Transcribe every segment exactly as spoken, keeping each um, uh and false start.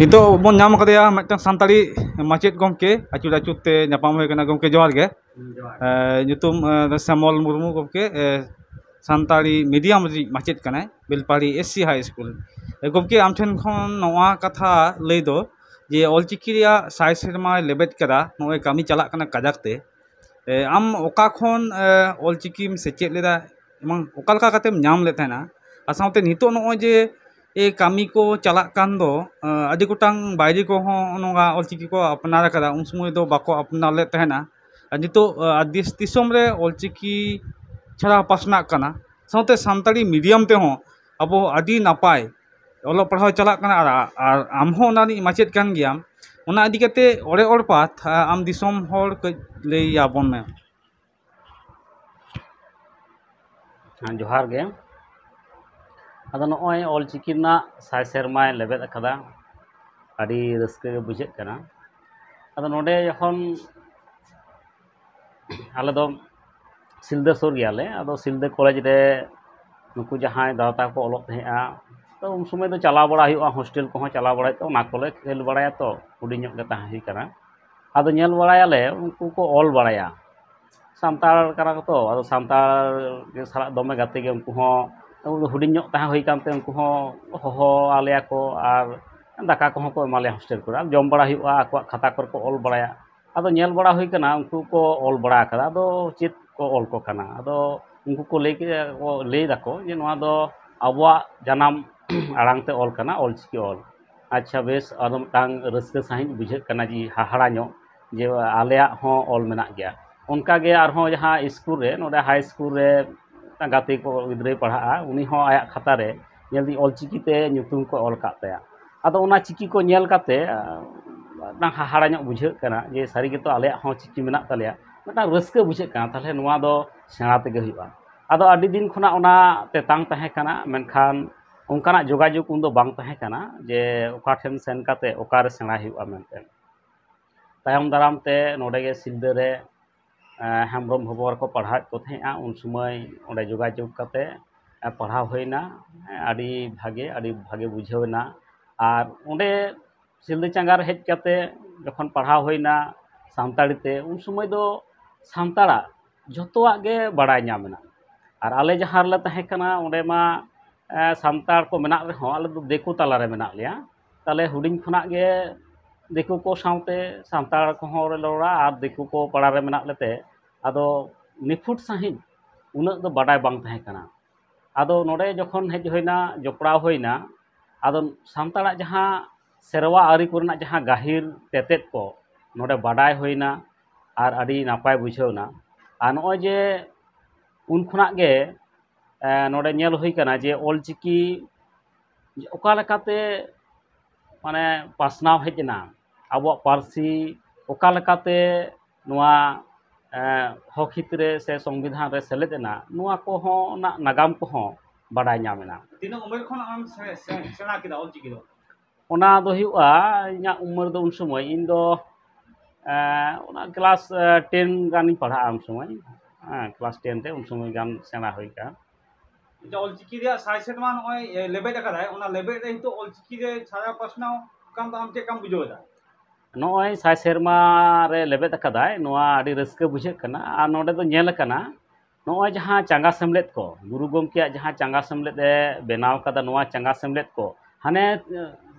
ᱱᱤᱛᱚᱜ ᱵᱚᱱ ᱧᱟᱢ ᱟᱠᱟᱫᱮᱭᱟ ᱢᱤᱫᱴᱟᱝ ᱥᱟᱱᱛᱟᱲᱤ ᱢᱟᱪᱮᱫ ᱜᱚᱢᱠᱮ, ᱟᱹᱪᱩᱨ ᱟᱹᱪᱩᱨ ᱛᱮ ᱧᱟᱯᱟᱢ ᱦᱩᱭ ᱟᱠᱟᱱᱟ᱾ ᱜᱚᱢᱠᱮ, ᱡᱚᱦᱟᱨ ᱜᱮ᱾ ᱮ, ᱧᱩᱛᱩᱢ, ᱮ, ᱥᱮᱢᱚᱞ ᱢᱩᱨᱢᱩ ᱜᱚᱢᱠᱮ, ᱮ, ᱥᱟᱱᱛᱟᱲᱤ ᱢᱤᱰᱤᱭᱟᱢ ᱨᱤᱱᱤᱡ ᱢᱟᱪᱮᱫ ᱠᱟᱱᱟᱭ, ᱵᱮᱞᱯᱟᱦᱟᱲᱤ ᱮᱥ ᱥᱤ ᱦᱟᱭ ᱥᱠᱩᱞ᱾ ᱮ, ᱜᱚᱢᱠᱮ, ᱟᱢ ᱴᱷᱮᱱ ᱠᱷᱚᱱ ᱱᱚᱣᱟ ᱠᱟᱛᱷᱟ ᱞᱟᱹᱭ ᱫᱚ ᱡᱮ ᱚᱞᱪᱤᱠᱤ ᱨᱮᱭᱟᱜ ᱥᱟᱭ ᱥᱮᱨᱢᱟᱭ ᱞᱮᱵᱮᱫ ᱠᱟᱫᱟ, ᱱᱚᱜᱼᱚᱭ ᱠᱟᱹᱢᱤ ᱪᱟᱞᱟᱜ ᱠᱟᱱᱟ ᱠᱟᱡᱟᱠ ᱛᱮ᱾ ᱮ, ᱟᱢ ᱚᱠᱟ ᱠᱷᱚᱱ, ᱮ, ᱚᱞᱪᱤᱠᱤᱢ ᱥᱮᱪᱮᱫ ᱞᱮᱫᱟ ᱮᱵᱚᱝ ᱚᱠᱟ ᱞᱮᱠᱟ ᱠᱟᱛᱮᱢ ᱧᱟᱢ ᱞᱮᱫ ᱛᱟᱦᱮᱱᱟ? ᱟᱨ ᱥᱟᱶᱛᱮ ᱱᱤᱛᱚᱜ ᱱᱚᱜᱼᱚᱭ ᱡᱮ ᱮ ᱠᱟᱹᱢᱤ ᱠᱚ ᱪᱟᱞᱟᱜ ᱠᱟᱱ ᱫᱚ, ᱮ, ᱟᱹᱰᱤ ᱜᱚᱴᱟᱝ ᱵᱟᱭᱨᱤ ᱠᱚᱦᱚᱸ ᱱᱚᱣᱟ ᱚᱞᱪᱤᱠᱤ ᱠᱚ ᱟᱯᱱᱟᱨ ᱟᱠᱟᱫᱟ, ᱩᱱ ᱥᱚᱢᱚᱭ ᱫᱚ ᱵᱟᱠᱚ ᱟᱯᱱᱟᱨ ᱞᱮᱫ ᱛᱟᱦᱮᱱᱟ᱾ ᱟᱨ ᱱᱤᱛᱚᱜ, ᱮ, ᱫᱮᱥ ᱫᱤᱥᱚᱢ ᱨᱮ ᱚᱞᱪᱤᱠᱤ ᱪᱷᱟᱲᱟ ᱯᱟᱥᱱᱟᱜ ᱠᱟᱱᱟ, ᱥᱟᱶᱛᱮ ᱥᱟᱱᱛᱟᱲᱤ ᱢᱤᱰᱤᱭᱟᱢ ᱛᱮᱦᱚᱸ ᱟᱵᱚ ᱟᱹᱰᱤ ᱱᱟᱯᱟᱭ ᱚᱞᱚᱜ ᱯᱟᱲᱦᱟᱣ ᱪᱟᱞᱟᱜ ᱠᱟᱱᱟ᱾ ᱟᱨ, ᱟᱨ ᱟᱢ ᱦᱚᱸ ᱚᱱᱟ ᱨᱤᱱᱤᱡ ᱢᱟᱪᱮᱫ ᱠᱟᱱ ᱜᱮᱭᱟᱢ᱾ ᱚᱱᱟ ᱤᱫᱤ ᱠᱟᱛᱮ ᱚᱲᱮ ᱚᱲᱯᱟᱛ, ᱟ, ᱟᱢ ᱫᱤᱥᱚᱢ ᱦᱚᱲ ᱠᱟᱹᱡ ᱞᱟᱹᱭ ᱟᱵᱚᱱ ᱢᱮ᱾ ᱦᱮᱸ, ᱡᱚᱦᱟᱨ ᱜᱮ᱾ ᱟᱫᱚ ᱱᱚᱜᱼᱚᱭ ᱚᱞᱪᱤᱠᱤ ᱨᱮᱱᱟᱜ ᱥᱟᱭ ᱥᱮᱨᱢᱟᱭ ᱞᱮᱵᱮᱫ ᱟᱠᱟᱫᱟ, ᱟᱹᱰᱤ ᱨᱟᱹᱥᱠᱟᱹ ᱜᱮ ᱵᱩᱡᱷᱟᱹᱜ ᱠᱟᱱᱟ᱾ ᱟᱫᱚ ᱱᱚᱰᱮ ᱡᱚᱠᱷᱚᱱ ᱟᱞᱮ ᱫᱚ ᱥᱤᱞᱫᱟᱹ ᱥᱩᱨ ᱜᱮᱭᱟᱞᱮ, ᱟᱫᱚ ᱥᱤᱞᱫᱟᱹ ᱠᱚᱞᱮᱡᱽ ᱨᱮ ᱱᱩᱠᱩ ᱡᱟᱦᱟᱸᱭ ᱫᱟᱫᱟ ᱛᱟᱠᱚ ᱠᱚ ᱚᱞᱚᱜ ᱛᱟᱦᱮᱸᱜᱼᱟ, ᱛᱚ ᱩᱱ ᱥᱚᱢᱚᱭ ᱫᱚ ᱪᱟᱞᱟᱣ ᱵᱟᱲᱟ ᱦᱩᱭᱩᱜᱼᱟ, ᱦᱳᱥᱴᱮᱞ ᱠᱚᱦᱚᱸ ᱪᱟᱞᱟᱣ ᱵᱟᱲᱟ ᱦᱩᱭᱩᱜ ᱛᱮ ᱚᱱᱟ ᱠᱚᱞᱮ ᱠᱷᱮᱞ ᱵᱟᱲᱟᱭᱟ᱾ ᱛᱚ ᱦᱩᱰᱤᱧ ᱧᱚᱜ ᱜᱮ ᱛᱟᱦᱮᱸ ᱦᱩᱭ ᱠᱟᱱᱟ᱾ ᱟᱫᱚ ᱧᱮᱞ ᱵᱟᱲᱟᱭᱟᱞᱮ ᱩᱱᱠᱩ ᱠᱚ ᱚᱞ ᱵᱟᱲᱟᱭᱟ, ᱥᱟᱱᱛᱟᱲ ᱠᱟᱱᱟ ᱠᱚ ᱛᱚ, ᱟᱫᱚ ᱥᱟᱱᱛᱟᱲ ᱜᱮ ᱥᱟᱞᱟᱜ ᱫᱚᱢᱮ ᱜᱟᱛᱮ ᱜᱮ ᱩᱱᱠᱩ ᱦᱚᱸ᱾ ᱩᱱᱠᱩ ᱫᱚ ᱦᱩᱰᱤᱧ ᱧᱚᱜ ᱛᱟᱦᱮᱸ ᱦᱩᱭ ᱠᱟᱱᱛᱮ ᱩᱱᱠᱩ ᱦᱚᱸ ᱦᱚᱦᱚ ᱟᱞᱮᱭᱟ ᱠᱚ ᱟᱨ ᱫᱟᱠᱟ ᱠᱚᱦᱚᱸ ᱠᱚ ᱮᱢᱟ ᱞᱮᱭᱟ ᱦᱳᱥᱴᱮᱞ ᱠᱚᱨᱮ, ᱟᱨ ᱡᱚᱢ ᱵᱟᱲᱟ ᱦᱩᱭᱩᱜᱼᱟ, ᱟᱠᱚᱣᱟᱜ ᱠᱷᱟᱛᱟ ᱠᱚᱨᱮ ᱠᱚ ᱚᱞ ᱵᱟᱲᱟᱭᱟ᱾ ᱟᱫᱚ ᱧᱮᱞ ᱵᱟᱲᱟ ᱦᱩᱭ ᱠᱟᱱᱟ ᱩᱱᱠᱩ ᱠᱚ ᱚᱞ ᱵᱟᱲᱟ ᱟᱠᱟᱫᱟ, ᱟᱫᱚ ᱪᱮᱫ ᱠᱚ ᱚᱞ ᱠᱚ ᱠᱟᱱᱟ? ᱟᱫᱚ ᱩᱱᱠᱩ ᱠᱚ ᱞᱟᱹᱭ ᱠᱮᱫᱟ, ᱠᱚ ᱞᱟᱹᱭ ᱫᱟᱠᱚ ᱡᱮ ᱱᱚᱣᱟ ᱫᱚ ᱟᱵᱚᱣᱟᱜ ᱡᱟᱱᱟᱢ ᱟᱲᱟᱝ ᱛᱮ ᱚᱞ ᱠᱟᱱᱟ, ᱚᱞᱪᱤᱠᱤ ᱚᱞ᱾ ᱟᱪᱪᱷᱟ, ᱵᱮᱥ, ᱟᱫᱚ ᱢᱤᱫᱴᱟᱝ ᱨᱟᱹᱥᱠᱟᱹ ᱥᱟᱺᱦᱤᱡ ᱵᱩᱡᱷᱟᱹᱜ ᱠᱟᱱᱟ ᱡᱮ ᱦᱟᱦᱟᱲᱟ ᱧᱚᱜ ᱡᱮ ᱟᱞᱮᱭᱟᱜ ᱦᱚᱸ ᱚᱞ ᱢᱮᱱᱟᱜ ᱜᱮᱭᱟ᱾ ᱚᱱᱠᱟ ᱜᱮ ᱟᱨᱦᱚᱸ ᱡᱟᱦᱟᱸ ᱥᱠᱩᱞ ᱨᱮ, ᱱᱚᱰᱮ ᱦᱟᱭ ᱥᱠᱩᱞ ᱨᱮ ᱢᱤᱫᱴᱟᱝ ᱜᱟᱛᱮ ᱠᱚ ᱜᱤᱫᱽᱨᱟᱹᱭ ᱯᱟᱲᱦᱟᱜᱼᱟ, ᱩᱱᱤ ᱦᱚᱸ ᱟᱭᱟᱜ ᱠᱷᱟᱛᱟ ᱨᱮ ᱧᱮᱞ ᱫᱟᱹᱧ ᱚᱞᱪᱤᱠᱤ ᱛᱮ ᱧᱩᱛᱩᱢ ᱠᱚ ᱚᱞ ᱠᱟᱜ ᱛᱟᱭᱟ᱾ ᱟᱫᱚ ᱚᱱᱟ ᱪᱤᱠᱤ ᱠᱚ ᱧᱮᱞ ᱠᱟᱛᱮ, ᱟ, ᱢᱤᱫᱴᱟᱝ ᱦᱟᱦᱟᱲᱟ ᱧᱚᱜ ᱵᱩᱡᱷᱟᱹᱜ ᱠᱟᱱᱟ ᱡᱮ ᱥᱟᱹᱨᱤ ᱜᱮᱛᱚ ᱟᱞᱮᱭᱟᱜ ᱦᱚᱸ ᱪᱤᱠᱤ ᱢᱮᱱᱟᱜ ᱛᱟᱞᱮᱭᱟ᱾ ᱢᱤᱫᱴᱟᱝ ᱨᱟᱹᱥᱠᱟᱹ ᱵᱩᱡᱷᱟᱹᱜ ᱠᱟᱱᱟ, ᱛᱟᱦᱚᱞᱮ ᱱᱚᱣᱟ ᱫᱚ ᱥᱮᱬᱟ ᱛᱮᱜᱮ ᱦᱩᱭᱩᱜᱼᱟ᱾ ᱟᱫᱚ ᱟᱹᱰᱤ ᱫᱤᱱ ᱠᱷᱚᱱᱟᱜ ᱚᱱᱟ ᱛᱮᱛᱟᱝ ᱛᱟᱦᱮᱸ ᱠᱟᱱᱟ, ᱢᱮᱱᱠᱷᱟᱱ ᱚᱱᱠᱟᱱᱟᱜ ᱡᱳᱜᱟᱡᱳᱜᱽ ᱩᱱᱫᱚ ᱵᱟᱝ ᱛᱟᱦᱮᱸ ᱠᱟᱱᱟ ᱡᱮ ᱚᱠᱟ ᱴᱷᱮᱱ ᱥᱮᱱ ᱠᱟᱛᱮ ᱚᱠᱟᱨᱮ ᱥᱮᱬᱟᱭ ᱦᱩᱭᱩᱜᱼᱟ ᱢᱮᱱᱛᱮ᱾ ᱛᱟᱭᱚᱢ ᱫᱟᱨᱟᱢ ᱛᱮ ᱱᱚᱰᱮ ᱜᱮ ᱥᱤᱞᱫᱟᱹ ᱨᱮ, ᱮ, ᱦᱮᱢᱵᱨᱚᱢ ᱵᱷᱚᱵᱚᱨ ᱠᱚ ᱯᱟᱲᱦᱟᱣᱮᱫ ᱠᱚ ᱛᱟᱦᱮᱸᱫᱼᱟ, ᱩᱱ ᱥᱚᱢᱚᱭ ᱚᱸᱰᱮ ᱡᱳᱜᱟᱡᱳᱜᱽ ᱠᱟᱛᱮ, ᱮ, ᱯᱟᱲᱦᱟᱣ ᱦᱩᱭᱱᱟ᱾ ᱦᱮᱸ, ᱟᱹᱰᱤ ᱵᱷᱟᱜᱮ, ᱟᱹᱰᱤ ᱵᱷᱟᱜᱮ ᱵᱩᱡᱷᱟᱹᱣ ᱮᱱᱟ᱾ ᱟᱨ ᱚᱸᱰᱮ ᱥᱤᱞᱫᱟᱹ ᱪᱟᱸᱜᱟ ᱨᱮ ᱦᱮᱡ ᱠᱟᱛᱮ ᱡᱚᱠᱷᱚᱱ ᱯᱟᱲᱦᱟᱣ ᱦᱩᱭᱱᱟ ᱥᱟᱱᱛᱟᱲᱤ ᱛᱮ, ᱩᱱ ᱥᱚᱢᱚᱭ ᱫᱚ ᱥᱟᱱᱛᱟᱲᱟᱜ ᱡᱷᱚᱛᱚᱣᱟᱜ ᱜᱮ ᱵᱟᱲᱟᱭ ᱧᱟᱢ ᱮᱱᱟ᱾ ᱟᱨ ᱟᱞᱮ ᱡᱟᱦᱟᱸ ᱨᱮᱞᱮ ᱛᱟᱦᱮᱸ ᱠᱟᱱᱟ, ᱚᱸᱰᱮ ᱢᱟ ᱮ, ᱥᱟᱱᱛᱟᱲ ᱠᱚ ᱢᱮᱱᱟᱜ ᱨᱮᱦᱚᱸ, ᱟᱞᱮ ᱫᱚ ᱫᱤᱠᱩ ᱛᱟᱞᱟ ᱨᱮ ᱢᱮᱱᱟᱜ ᱞᱮᱭᱟ᱾ ᱛᱟᱦᱞᱮ ᱦᱩᱰᱤᱧ ᱠᱷᱚᱱᱟᱜ ᱜᱮ ᱫᱤᱠᱩ ᱠᱚ ᱥᱟᱶᱛᱮ ᱥᱟᱱᱛᱟᱲ ᱠᱚᱦᱚᱸ ᱞᱮ ᱨᱚᱲᱟ, ᱟᱨ ᱫᱤᱠᱩ ᱠᱚ ᱯᱟᱲᱟ ᱨᱮ ᱢᱮᱱᱟᱜ ᱞᱮᱛᱮ, ᱟᱫᱚ ᱱᱤᱯᱷᱩᱴ ᱥᱟᱺᱦᱤᱡ ᱩᱱᱟᱹᱜ ᱫᱚ ᱵᱟᱰᱟᱭ ᱵᱟᱝ ᱛᱟᱦᱮᱸ ᱠᱟᱱᱟ᱾ ᱟᱫᱚ ᱱᱚᱰᱮ ᱡᱚᱠᱷᱚᱱ ᱦᱮᱡ ᱦᱩᱭᱱᱟ, ᱡᱚᱯᱲᱟᱣ ᱦᱩᱭᱱᱟ, ᱟᱫᱚ ᱥᱟᱱᱛᱟᱲᱟᱜ ᱡᱟᱦᱟᱸ ᱥᱮᱨᱣᱟ ᱟᱹᱨᱤ ᱠᱚᱨᱮᱱᱟᱜ ᱡᱟᱦᱟᱸ ᱜᱟᱹᱦᱤᱨ ᱛᱮᱛᱮᱫ ᱠᱚ ᱱᱚᱰᱮ ᱵᱟᱰᱟᱭ ᱦᱩᱭᱱᱟ, ᱟᱨ ᱟᱹᱰᱤ ᱱᱟᱯᱟᱭ ᱵᱩᱡᱷᱟᱹᱣᱱᱟ᱾ ᱟᱨ ᱱᱚᱜᱼᱚᱭ ᱡᱮ ᱩᱱ ᱠᱷᱚᱱᱟᱜ ᱜᱮ ᱮ, ᱱᱚᱰᱮ ᱧᱮᱞ ᱦᱩᱭ ᱠᱟᱱᱟ ᱡᱮ ᱚᱞᱪᱤᱠᱤ ᱚᱠᱟ ᱞᱮᱠᱟᱛᱮ ᱢᱟᱱᱮ ᱯᱟᱥᱱᱟᱣ ᱦᱮᱡ ᱮᱱᱟ, ᱟᱵᱚᱣᱟᱜ ᱯᱟᱹᱨᱥᱤ ᱚᱠᱟ ᱞᱮᱠᱟᱛᱮ ᱱᱚᱣᱟ ᱮ, ᱦᱚᱠ ᱦᱤᱛ ᱨᱮ ᱥᱮ ᱥᱚᱝᱵᱤᱫᱷᱟᱱ ᱨᱮ ᱥᱮᱞᱮᱫ ᱮᱱᱟ, ᱱᱚᱣᱟ ᱠᱚᱦᱚᱸ ᱨᱮᱱᱟᱜ ᱱᱟᱜᱟᱢ ᱠᱚᱦᱚᱸ ᱵᱟᱰᱟᱭ ᱧᱟᱢ ᱮᱱᱟ᱾ ᱛᱤᱱᱟᱹᱜ ᱩᱢᱮᱨ ᱠᱷᱚᱱ ᱟᱢ ᱥᱮ-, ᱥᱮ-, ᱥᱮᱬᱟ ᱠᱮᱫᱟ ᱚᱞᱪᱤᱠᱤ ᱫᱚ? ᱚᱱᱟ ᱫᱚ ᱦᱩᱭᱩᱜᱼᱟ, ᱤᱧᱟᱹᱜ ᱩᱢᱮᱨ ᱫᱚ ᱩᱱ ᱥᱚᱢᱚᱭ, ᱤᱧ ᱫᱚ ᱮ, ᱚᱱᱟ ᱠᱞᱟᱥ ᱮ, ᱴᱮᱱ ᱜᱟᱱᱤᱧ ᱯᱟᱲᱦᱟᱜᱼᱟ ᱩᱱ ᱥᱚᱢᱚᱭ᱾ ᱦᱮᱸ, ᱠᱞᱟᱥ ᱴᱮᱱ ᱨᱮ ᱩᱱ ᱥᱚᱢᱚᱭ ᱜᱟᱱ ᱥᱮᱬᱟ ᱦᱩᱭ ᱠᱟᱱᱟ᱾ ᱟᱪᱪᱷᱟ, ᱚᱞᱪᱤᱠᱤ ᱨᱮᱭᱟᱜ ᱥᱟᱭ ᱥᱮᱨᱢᱟ ᱱᱚᱜᱼᱚᱭ ᱮ, ᱞᱮᱵᱮᱫ ᱟᱠᱟᱫᱟᱭ, ᱚᱱᱟ ᱞᱮᱵᱮᱫ ᱨᱮ ᱱᱤᱛᱚᱜ ᱚᱞᱪᱤᱠᱤ ᱨᱮ ᱪᱷᱟᱨᱟᱣ ᱯᱟᱥᱱᱟᱣ ᱠᱟᱱ ᱫᱚ ᱟᱢ ᱪᱮᱫ ᱞᱮᱠᱟᱢ ᱵᱩᱡᱷᱟᱹᱣ ᱮᱫᱟ? ᱱᱚᱜᱼᱚᱭ ᱥᱟᱭ ᱥᱮᱨᱢᱟ ᱨᱮ ᱞᱮᱵᱮᱫ ᱟᱠᱟᱫᱟᱭ, ᱱᱚᱣᱟ ᱟᱹᱰᱤ ᱨᱟᱹᱥᱠᱟᱹ ᱵᱩᱡᱷᱟᱹᱜ ᱠᱟᱱᱟ᱾ ᱟᱨ ᱱᱚᱰᱮ ᱫᱚ ᱧᱮᱞ ᱟᱠᱟᱱᱟ, ᱱᱚᱜᱼᱚᱭ ᱡᱟᱦᱟᱸ ᱪᱟᱸᱜᱟ ᱥᱮᱢᱞᱮᱫ ᱠᱚ, ᱜᱩᱨᱩ ᱜᱚᱢᱠᱮᱭᱟᱜ ᱡᱟᱦᱟᱸ ᱪᱟᱸᱜᱟ ᱥᱮᱢᱞᱮᱫ ᱮ ᱵᱮᱱᱟᱣ ᱠᱟᱫᱟ, ᱱᱚᱣᱟ ᱪᱟᱸᱜᱟ ᱥᱮᱢᱞᱮᱫ ᱠᱚ ᱦᱟᱱᱮ,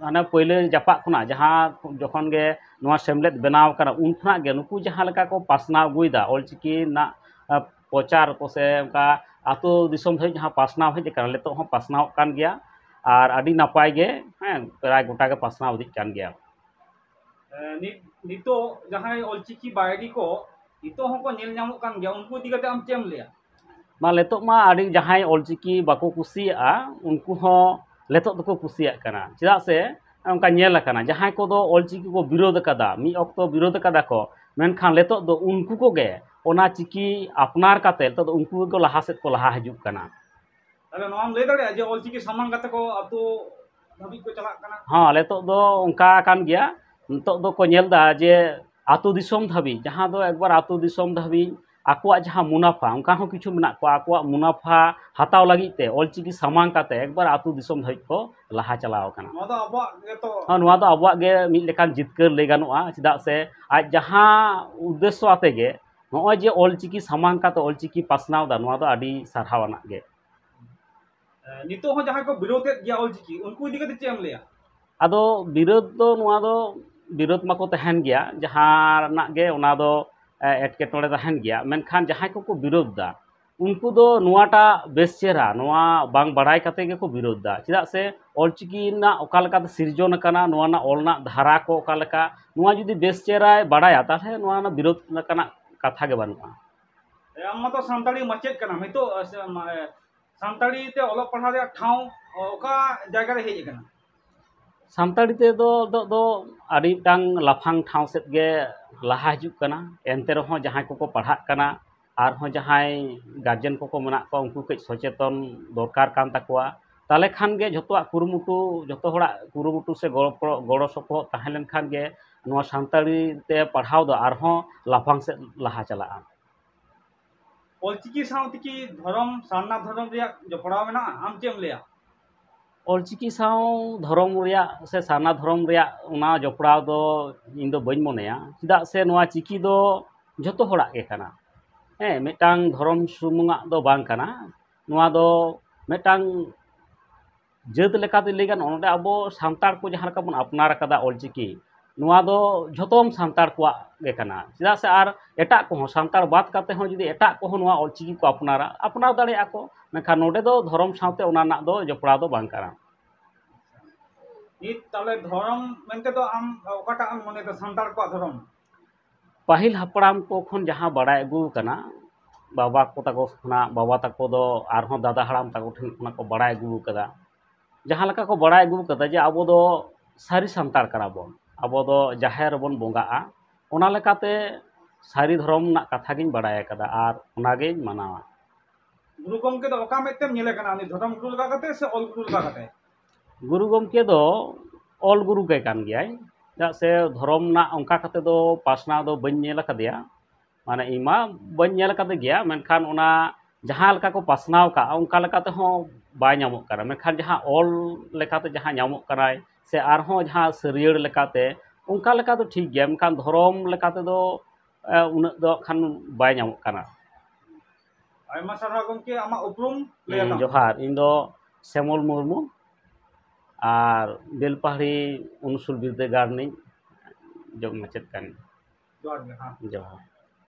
ᱦᱟᱱᱮ ᱯᱳᱭᱞᱳ ᱡᱟᱯᱟᱜ ᱠᱷᱚᱱᱟᱜ, ᱡᱟᱦᱟᱸ ᱡᱚᱠᱷᱚᱱ ᱜᱮ ᱱᱚᱣᱟ ᱥᱮᱢᱞᱮᱫ ᱵᱮᱱᱟᱣ ᱠᱟᱱᱟ, ᱩᱱ ᱠᱷᱚᱱᱟᱜ ᱜᱮ ᱱᱩᱠᱩ ᱡᱟᱦᱟᱸ ᱞᱮᱠᱟ ᱠᱚ ᱯᱟᱥᱱᱟᱣ ᱟᱹᱜᱩᱭᱮᱫᱟ ᱚᱞᱪᱤᱠᱤ ᱨᱮᱱᱟᱜ ᱮ, ᱯᱨᱚᱪᱟᱨ ᱠᱚ ᱥᱮ ᱚᱱᱠᱟ ᱟᱹᱛᱩ ᱫᱤᱥᱚᱢ ᱫᱷᱟᱹᱵᱤᱡ ᱡᱟᱦᱟᱸ ᱯᱟᱥᱱᱟᱣ ᱦᱮᱡ ᱟᱠᱟᱱᱟ, ᱱᱤᱛᱚᱜ ᱦᱚᱸ ᱯᱟᱥᱱᱟᱣᱚᱜ ᱠᱟᱱ ᱜᱮᱭᱟ᱾ ᱟᱨ ᱟᱹᱰᱤ ᱱᱟᱯᱟᱭ ᱜᱮ, ᱦᱮᱸ, ᱯᱨᱟᱭ ᱜᱚᱴᱟ ᱜᱮ ᱯᱟᱥᱱᱟᱣ ᱤᱫᱤᱜ ᱠᱟᱱ ᱜᱮᱭᱟ᱾ ᱮ, ᱱᱤᱛ-, ᱱᱤᱛᱚᱜ ᱡᱟᱦᱟᱸᱭ ᱚᱞᱪᱤᱠᱤ ᱵᱟᱭᱨᱤ ᱠᱚ ᱱᱤᱛᱚᱜ ᱦᱚᱸᱠᱚ ᱧᱮᱞ ᱧᱟᱢᱚᱜ ᱠᱟᱱ ᱜᱮᱭᱟ, ᱩᱱᱠᱩ ᱤᱫᱤ ᱠᱟᱛᱮ ᱟᱢ ᱪᱮᱫ ᱮᱢ ᱞᱟᱹᱭᱟ? ᱢᱟ, ᱱᱤᱛᱚᱜ ᱢᱟ ᱟᱹᱰᱤ ᱡᱟᱦᱟᱸᱭ ᱚᱞᱪᱤᱠᱤ ᱵᱟᱠᱚ ᱠᱩᱥᱤᱭᱟᱜᱼᱟ, ᱩᱱᱠᱩ ᱦᱚᱸ ᱱᱤᱛᱚᱜ ᱫᱚᱠᱚ ᱠᱩᱥᱤᱭᱟᱜ ᱠᱟᱱᱟ᱾ ᱪᱮᱫᱟᱜ ᱥᱮ ᱚᱱᱠᱟ ᱧᱮᱞ ᱟᱠᱟᱱᱟ, ᱡᱟᱦᱟᱸᱭ ᱠᱚᱫᱚ ᱚᱞᱪᱤᱠᱤ ᱠᱚ ᱵᱤᱨᱳᱫᱷ ᱟᱠᱟᱫᱟ, ᱢᱤᱫ ᱚᱠᱛᱚ ᱵᱤᱨᱳᱫᱷ ᱟᱠᱟᱫᱟ ᱠᱚ, ᱢᱮᱱᱠᱷᱟᱱ ᱱᱤᱛᱚᱜ ᱫᱚ ᱩᱱᱠᱩ ᱠᱚᱜᱮ ᱚᱱᱟ ᱪᱤᱠᱤ ᱟᱯᱱᱟᱨ ᱠᱟᱛᱮ ᱱᱤᱛᱚᱜ ᱫᱚ ᱩᱱᱠᱩ ᱜᱮᱠᱚ ᱞᱟᱦᱟ ᱥᱮᱫ ᱠᱚ ᱞᱟᱦᱟ ᱦᱤᱡᱩᱜ ᱠᱟᱱᱟ᱾ ᱛᱟᱦᱞᱮ ᱱᱚᱣᱟᱢ ᱞᱟᱹᱭ ᱫᱟᱲᱮᱭᱟᱜᱼᱟ ᱡᱮ ᱚᱞᱪᱤᱠᱤ ᱥᱟᱢᱟᱝ ᱠᱟᱛᱮ ᱠᱚ ᱟᱹᱛᱩ ᱫᱷᱟᱹᱵᱤᱡ ᱠᱚ ᱪᱟᱞᱟᱜ ᱠᱟᱱᱟ? ᱦᱚᱸ, ᱱᱤᱛᱚᱜ ᱫᱚ ᱚᱱᱠᱟ ᱟᱠᱟᱱ ᱜᱮᱭᱟ᱾ ᱱᱤᱛᱚᱜ ᱫᱚᱠᱚ ᱧᱮᱞ ᱮᱫᱟ ᱡᱮ ᱟᱹᱛᱩ ᱫᱤᱥᱚᱢ ᱫᱷᱟᱹᱵᱤᱡ, ᱡᱟᱦᱟᱸ ᱫᱚ ᱮᱠᱵᱟᱨ ᱟᱹᱛᱩ ᱫᱤᱥᱚᱢ ᱫᱷᱟᱹᱵᱤᱡ ᱟᱠᱚᱣᱟᱜ ᱡᱟᱦᱟᱸ ᱢᱩᱱᱟᱯᱷᱟ, ᱚᱱᱠᱟ ᱦᱚᱸ ᱠᱤᱪᱷᱩ ᱢᱮᱱᱟᱜ ᱠᱚᱣᱟ, ᱟᱠᱚᱣᱟᱜ ᱢᱩᱱᱟᱯᱷᱟ ᱦᱟᱛᱟᱣ ᱞᱟᱹᱜᱤᱫ ᱛᱮ ᱚᱞᱪᱤᱠᱤ ᱥᱟᱢᱟᱝ ᱠᱟᱛᱮ ᱮᱠᱵᱟᱨ ᱟᱹᱛᱩ ᱫᱤᱥᱚᱢ ᱫᱷᱟᱹᱵᱤᱡ ᱠᱚ ᱞᱟᱦᱟ ᱪᱟᱞᱟᱣ ᱟᱠᱟᱱᱟ᱾ ᱱᱚᱣᱟ ᱫᱚ ᱟᱵᱚᱣᱟᱜ ᱜᱮᱛᱚ ᱦᱚᱸ, ᱱᱚᱣᱟ ᱫᱚ ᱟᱵᱚᱣᱟᱜ ᱜᱮ ᱢᱤᱫ ᱞᱮᱠᱟᱱ ᱡᱤᱛᱠᱟᱹᱨ ᱞᱟᱹᱭ ᱜᱟᱱᱚᱜᱼᱟ᱾ ᱪᱮᱫᱟᱜ ᱥᱮ ᱟᱡ ᱡᱟᱦᱟᱸ ᱩᱫᱽᱫᱮᱥᱥᱚ ᱟᱛᱮ ᱜᱮ ᱱᱚᱜᱼᱚᱭ ᱡᱮ ᱚᱞᱪᱤᱠᱤ ᱥᱟᱢᱟᱝ ᱠᱟᱛᱮ ᱚᱞᱪᱤᱠᱤ ᱯᱟᱥᱱᱟᱣ ᱮᱫᱟ, ᱱᱚᱣᱟ ᱫᱚ ᱟᱹᱰᱤ ᱥᱟᱨᱦᱟᱣ ᱟᱱᱟᱜ ᱜᱮ᱾ ᱮ, ᱱᱤᱛᱚᱜ ᱦᱚᱸ ᱡᱟᱦᱟᱸᱭ ᱠᱚ ᱵᱤᱨᱳᱫᱮᱫ ᱜᱮᱭᱟ ᱚᱞᱪᱤᱠᱤ, ᱩᱱᱠᱩ ᱤᱫᱤ ᱠᱟᱛᱮ ᱪᱮᱫ ᱮᱢ ᱞᱟᱹᱭᱟ? ᱟᱫᱚ ᱵᱤᱨᱳᱫ ᱫᱚ, ᱱᱚᱣᱟ ᱫᱚ ᱵᱤᱨᱳᱫ ᱢᱟᱠᱚ ᱛᱟᱦᱮᱱ ᱜᱮᱭᱟ, ᱡᱟᱦᱟᱸ ᱨᱮᱱᱟᱜ ᱜᱮ ᱚᱱᱟ ᱫᱚ, ᱮ, ᱮᱴᱠᱮᱴᱚᱬᱮ ᱛᱟᱦᱮᱱ ᱜᱮᱭᱟ, ᱢᱮᱱᱠᱷᱟᱱ ᱡᱟᱦᱟᱸᱭ ᱠᱚᱠᱚ ᱵᱤᱨᱳᱫ ᱫᱟ, ᱩᱱᱠᱩ ᱫᱚ ᱱᱚᱣᱟᱴᱟᱜ ᱵᱮᱥ ᱪᱮᱦᱨᱟ, ᱱᱚᱣᱟ ᱵᱟᱝ ᱵᱟᱲᱟᱭ ᱠᱟᱛᱮ ᱜᱮᱠᱚ ᱵᱤᱨᱳᱫ ᱫᱟ᱾ ᱪᱮᱫᱟᱜ ᱥᱮ ᱚᱞᱪᱤᱠᱤ ᱨᱮᱱᱟᱜ ᱚᱠᱟ ᱞᱮᱠᱟᱛᱮ ᱥᱤᱨᱡᱚᱱ ᱟᱠᱟᱱᱟ, ᱱᱚᱣᱟ ᱨᱮᱱᱟᱜ ᱚᱞ ᱨᱮᱱᱟᱜ ᱫᱷᱟᱨᱟ ᱠᱚ ᱚᱠᱟ ᱞᱮᱠᱟ, ᱱᱚᱣᱟ ᱡᱩᱫᱤ ᱵᱮᱥ ᱪᱮᱦᱨᱟᱭ ᱵᱟᱲᱟᱭᱟ, ᱛᱟᱦᱚᱞᱮ ᱱᱚᱣᱟ ᱨᱮᱱᱟᱜ ᱵᱤᱨᱳᱫ ᱞᱮᱠᱟᱱᱟᱜ ᱠᱟᱛᱷᱟ ᱜᱮ ᱵᱟᱹᱱᱩᱜᱼᱟ᱾ ᱮ, ᱟᱢ ᱢᱟᱛᱚ ᱥᱟᱱᱛᱟᱲᱤ ᱢᱟᱪᱮᱫ ᱠᱟᱱᱟᱢ, ᱱᱤᱛᱚᱜ, ᱮ, ᱥᱮ, ᱢᱟ-, ᱮ, ᱥᱟᱱᱛᱟᱲᱤ ᱛᱮ ᱚᱞᱚᱜ ᱯᱟᱲᱦᱟᱣ ᱨᱮᱭᱟᱜ ᱴᱷᱟᱶ ᱚᱠᱟ ᱡᱟᱭᱜᱟ ᱨᱮ ᱦᱮᱡ ᱟᱠᱟᱱᱟ? ᱥᱟᱱᱛᱟᱲᱤ ᱛᱮᱫᱚ ᱱᱤᱛᱚᱜ ᱫᱚ ᱟᱹᱰᱤ ᱢᱤᱫᱴᱟᱝ ᱞᱟᱯᱷᱟᱝ ᱴᱷᱟᱶ ᱥᱮᱫ ᱜᱮ ᱞᱟᱦᱟ ᱦᱤᱡᱩᱜ ᱠᱟᱱᱟ᱾ ᱮᱱᱛᱮ ᱨᱮᱦᱚᱸ ᱡᱟᱦᱟᱸᱭ ᱠᱚᱠᱚ ᱯᱟᱲᱦᱟᱜ ᱠᱟᱱᱟ, ᱟᱨᱦᱚᱸ ᱡᱟᱦᱟᱸᱭ ᱜᱟᱨᱡᱮᱱ ᱠᱚᱠᱚ ᱢᱮᱱᱟᱜ ᱠᱚᱣᱟ, ᱩᱱᱠᱩ ᱠᱟᱹᱡ ᱥᱚᱪᱮᱛᱚᱱ ᱫᱚᱨᱠᱟᱨ ᱠᱟᱱ ᱛᱟᱠᱚᱣᱟ᱾ ᱛᱟᱦᱚᱞᱮ ᱠᱷᱟᱱ ᱜᱮ ᱡᱷᱚᱛᱚᱣᱟᱜ ᱠᱩᱨᱩᱢᱩᱴᱩ, ᱡᱷᱚᱛᱚ ᱦᱚᱲᱟᱜ ᱠᱩᱨᱩᱢᱩᱴᱩ ᱥᱮ ᱜᱚᱲᱚ, ᱜᱚᱲᱚ ᱥᱚᱯᱚᱦᱚᱫ ᱛᱟᱦᱮᱸ ᱞᱮᱱᱠᱷᱟᱱ ᱜᱮ ᱱᱚᱣᱟ ᱥᱟᱱᱛᱟᱲᱤ ᱛᱮ ᱯᱟᱲᱦᱟᱣ ᱫᱚ ᱟᱨᱦᱚᱸ ᱞᱟᱯᱷᱟᱝ ᱥᱮᱫ ᱞᱟᱦᱟ ᱪᱟᱞᱟᱜᱼᱟ᱾ ᱚᱞᱪᱤᱠᱤ ᱥᱟᱶ ᱛᱮᱠᱤ ᱫᱷᱚᱨᱚᱢ, ᱥᱟᱨᱱᱟ ᱫᱷᱚᱨᱚᱢ ᱨᱮᱭᱟᱜ ᱡᱚᱯᱲᱟᱣ ᱢᱮᱱᱟᱜᱼᱟ? ᱟᱢ ᱪᱮᱫ ᱮᱢ ᱞᱟᱹᱭᱟ? ᱚᱞᱪᱤᱠᱤ ᱥᱟᱶ ᱫᱷᱚᱨᱚᱢ ᱨᱮᱭᱟᱜ ᱥᱮ ᱥᱟᱨᱱᱟ ᱫᱷᱚᱨᱚᱢ ᱨᱮᱭᱟᱜ ᱚᱱᱟ ᱡᱚᱯᱲᱟᱣ ᱫᱚ ᱤᱧ ᱫᱚ ᱵᱟᱹᱧ ᱢᱚᱱᱮᱭᱟ, ᱪᱮᱫᱟᱜ ᱥᱮ ᱱᱚᱣᱟ ᱪᱤᱠᱤ ᱫᱚ ᱡᱷᱚᱛᱚ ᱦᱚᱲᱟᱜ ᱜᱮ ᱠᱟᱱᱟ᱾ ᱦᱮᱸ, ᱢᱤᱫᱴᱟᱝ ᱫᱷᱚᱨᱚᱢ ᱥᱩᱢᱩᱝᱟᱜ ᱫᱚ ᱵᱟᱝ ᱠᱟᱱᱟ᱾ ᱱᱚᱣᱟ ᱫᱚ ᱢᱤᱫᱴᱟᱝ ᱡᱟᱹᱛ ᱞᱮᱠᱟᱛᱮ ᱞᱟᱹᱭ ᱜᱟᱱᱚᱜᱼᱟ, ᱱᱚᱰᱮ ᱟᱵᱚ ᱥᱟᱱᱛᱟᱲ ᱠᱚ ᱡᱟᱦᱟᱸ ᱞᱮᱠᱟ ᱵᱚᱱ ᱟᱯᱱᱟᱨ ᱟᱠᱟᱫᱟ ᱚᱞᱪᱤᱠᱤ, ᱱᱚᱣᱟ ᱫᱚ ᱡᱷᱚᱛᱚᱢ ᱥᱟᱱᱛᱟᱲ ᱠᱚᱣᱟᱜ ᱜᱮ ᱠᱟᱱᱟ᱾ ᱪᱮᱫᱟᱜ ᱥᱮ ᱟᱨ ᱮᱴᱟᱜ ᱠᱚᱦᱚᱸ, ᱥᱟᱱᱛᱟᱲ ᱵᱟᱫ ᱠᱟᱛᱮ ᱦᱚᱸ ᱡᱩᱫᱤ ᱮᱴᱟᱜ ᱠᱚᱦᱚᱸ ᱱᱚᱣᱟ ᱚᱞᱪᱤᱠᱤ ᱠᱚ ᱟᱯᱱᱟᱨᱟ, ᱟᱯᱱᱟᱨ ᱫᱟᱲᱮᱭᱟᱜᱼᱟ ᱠᱚ, ᱢᱮᱱᱠᱷᱟᱱ ᱱᱚᱰᱮ ᱫᱚ ᱫᱷᱚᱨᱚᱢ ᱥᱟᱶᱛᱮ ᱚᱱᱟ ᱨᱮᱱᱟᱜ ᱫᱚ ᱡᱚᱯᱲᱟᱣ ᱫᱚ ᱵᱟᱝ ᱠᱟᱱᱟ᱾ ᱱᱤᱛ ᱛᱟᱦᱞᱮ ᱫᱷᱚᱨᱚᱢ ᱢᱮᱱᱛᱮ ᱫᱚ ᱟᱢ ᱚᱠᱟᱴᱟᱜ ᱮᱢ ᱢᱚᱱᱮᱭᱮᱫᱟ ᱥᱟᱱᱛᱟᱲ ᱠᱚᱣᱟᱜ ᱫᱷᱚᱨᱚᱢ? ᱯᱟᱹᱦᱤᱞ ᱦᱟᱯᱲᱟᱢ ᱠᱚ ᱠᱷᱚᱱ ᱡᱟᱦᱟᱸ ᱵᱟᱲᱟᱭ ᱟᱹᱜᱩ ᱟᱠᱟᱱᱟ, ᱵᱟᱵᱟ ᱠᱚ ᱛᱟᱠᱚ ᱠᱷᱚᱱᱟᱜ, ᱵᱟᱵᱟ ᱛᱟᱠᱚ ᱫᱚ ᱟᱨᱦᱚᱸ ᱫᱟᱫᱟ ᱦᱟᱲᱟᱢ ᱛᱟᱠᱚ ᱴᱷᱮᱱ ᱠᱷᱚᱱᱟᱜ ᱠᱚ ᱵᱟᱲᱟᱭ ᱟᱹᱜᱩ ᱟᱠᱟᱫᱟ, ᱡᱟᱦᱟᱸ ᱞᱮᱠᱟ ᱠᱚ ᱵᱟᱲᱟᱭ ᱟᱹᱜᱩ ᱟᱠᱟᱫᱟ ᱡᱮ ᱟᱵᱚ ᱫᱚ ᱥᱟᱹᱨᱤ ᱥᱟᱱᱛᱟᱲ ᱠᱟᱱᱟ ᱵᱚᱱ, ᱟᱵᱚ ᱫᱚ ᱡᱟᱦᱮᱨ ᱨᱮᱵᱚᱱ ᱵᱚᱸᱜᱟᱜᱼᱟ, ᱚᱱᱟ ᱞᱮᱠᱟᱛᱮ ᱥᱟᱹᱨᱤ ᱫᱷᱚᱨᱚᱢ ᱨᱮᱱᱟᱜ ᱠᱟᱛᱷᱟ ᱜᱤᱧ ᱵᱟᱲᱟᱭ ᱟᱠᱟᱫᱟ ᱟᱨ ᱚᱱᱟᱜᱤᱧ ᱢᱟᱱᱟᱣᱟ᱾ ᱜᱩᱨᱩ ᱜᱚᱢᱠᱮ ᱫᱚ ᱚᱠᱟ ᱢᱮᱫ ᱛᱮᱢ ᱧᱮᱞᱮ ᱠᱟᱱᱟ, ᱩᱱᱤ ᱫᱷᱚᱨᱚᱢ ᱜᱩᱨᱩ ᱞᱮᱠᱟ ᱠᱟᱛᱮ ᱥᱮ ᱚᱞ ᱜᱩᱨᱩ ᱞᱮᱠᱟ ᱠᱟᱛᱮ? ᱜᱩᱨᱩ ᱜᱚᱢᱠᱮ ᱫᱚ ᱚᱞ ᱜᱩᱨᱩ ᱜᱮ ᱠᱟᱱ ᱜᱮᱭᱟᱭ, ᱪᱮᱫᱟᱜ ᱥᱮ ᱫᱷᱚᱨᱚᱢ ᱨᱮᱱᱟᱜ ᱚᱱᱠᱟ ᱠᱟᱛᱮ ᱫᱚ ᱯᱟᱥᱱᱟᱣ ᱫᱚ ᱵᱟᱹᱧ ᱧᱮᱞ ᱟᱠᱟᱫᱮᱭᱟ᱾ ᱢᱟᱱᱮ ᱤᱧ ᱢᱟ ᱵᱟᱹᱧ ᱧᱮᱞ ᱟᱠᱟᱫᱮ ᱜᱮᱭᱟ, ᱢᱮᱱᱠᱷᱟᱱ ᱚᱱᱟ ᱡᱟᱦᱟᱸ ᱞᱮᱠᱟ ᱠᱚ ᱯᱟᱥᱱᱟᱣ ᱠᱟᱜᱼᱟ, ᱚᱱᱠᱟ ᱞᱮᱠᱟ ᱛᱮᱦᱚᱸ ᱵᱟᱭ ᱧᱟᱢᱚᱜ ᱠᱟᱱᱟ᱾ ᱢᱮᱱᱠᱷᱟᱱ ᱡᱟᱦᱟᱸ ᱚᱞ ᱞᱮᱠᱟᱛᱮ ᱡᱟᱦᱟᱸ ᱧᱟᱢᱚᱜ ᱠᱟᱱᱟᱭ, ᱥᱮ ᱟᱨᱦᱚᱸ ᱡᱟᱦᱟᱸ ᱥᱟᱹᱨᱭᱟᱹᱲ ᱞᱮᱠᱟᱛᱮ, ᱚᱱᱠᱟ ᱞᱮᱠᱟ ᱫᱚ ᱴᱷᱤᱠ ᱜᱮᱭᱟ, ᱢᱮᱱᱠᱷᱟᱱ ᱫᱷᱚᱨᱚᱢ ᱞᱮᱠᱟ ᱛᱮᱫᱚ, ᱮ, ᱩᱱᱟᱹᱜ ᱫᱚ ᱠᱷᱟᱱ ᱵᱟᱭ ᱧᱟᱢᱚᱜ ᱠᱟᱱᱟ᱾ ᱟᱭᱢᱟ ᱥᱟᱨᱦᱟᱣ ᱜᱚᱢᱠᱮ, ᱟᱢᱟᱜ ᱩᱯᱨᱩᱢ ᱞᱟᱹᱭ ᱦᱩᱸ, ᱟᱛᱟᱢ᱾ ᱡᱚᱦᱟᱨ, ᱤᱧ ᱫᱚ ᱥᱮᱢᱚᱞ ᱢᱩᱨᱢᱩ ᱟᱨ ᱵᱮᱞᱯᱟᱦᱟᱲᱤ ᱩᱱᱩᱥᱩᱞ ᱵᱤᱨᱫᱟᱹᱜᱟᱲ ᱨᱤᱱᱤᱡ ᱡᱚᱜ ᱢᱟᱪᱮᱫ ᱠᱟᱹᱱᱟᱹᱧ᱾ ᱡᱚᱦᱟᱨ ᱜᱮ, ᱦᱮᱸ᱾ ᱡᱚᱦᱟᱨ᱾